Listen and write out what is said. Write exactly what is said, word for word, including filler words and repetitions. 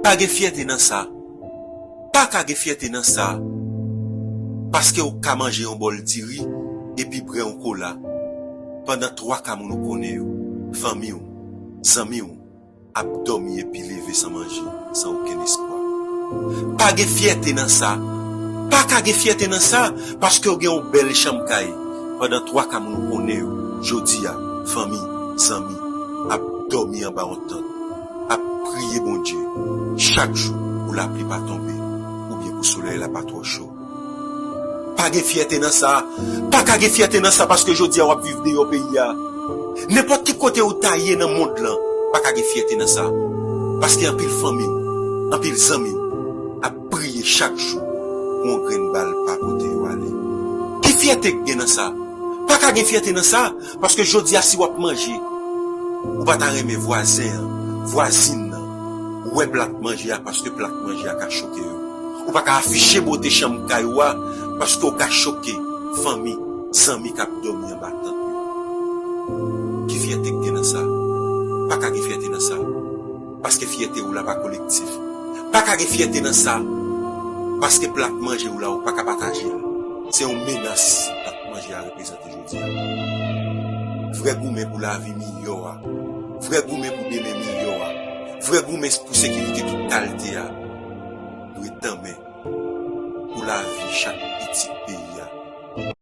Pa gen fyète nan sa. Pa ka gen fyète nan sa. Paske w ka manje yon bòl diri epi bwè yon kola pandan twa ka moun ou konnen yo, fanmi w, zanmi w, ap dòmi epi leve san manje, san okenn espwa. Pa gen fyète nan sa. Pa ka gen fyète nan sa, paske w gen yon bèl chanm kay pandan twa ka moun ou konnen yo, jodi a, fanmi, zanmi, ap dòmi anba yon tant, ap priye Bondye chak jou pou lapli pa tonbe oubyen pou solèy la pa twò cho. Pa gen fyète nan sa. Pa ka gen fyète nan sa paske jodi a w ap viv deyò peyi a. Nenpòt ki kote ou ta ye nan mond lan, pa ka gen fyète nan sa. Paske anpil fanmi w, anpil zanmi w ap priye chak jou pou yon grenn bal pa pote yo ale. Ki fyète k gen nan sa? Pa ka gen fyète nan sa, paske jodi a si w ap manje, ou pa ta renmen vwazen an, vwazin nan, wè plat manje a paske plat manje a ka choke yo. Ou pa ka afiche bote chanm kay ou a paske w ka choke fanmi, zanmi k ap dòmi anba tant yo. Ki fyète k gen nan sa? Pa ka gen fyète nan sa. Paske fyète ou la pa kolektif. Pa ka gen fyète nan sa. Paske plat manje ou la ou pa ka pataje l. Se yon menas plat manje a reprezante jodi a. Vrè goumen pou lavi miyò a. Vrè goumen pou demen miyò a. Vrè goumen pou sekirite tout kalte a dwe tanmen pou lavi chak pitit peyi.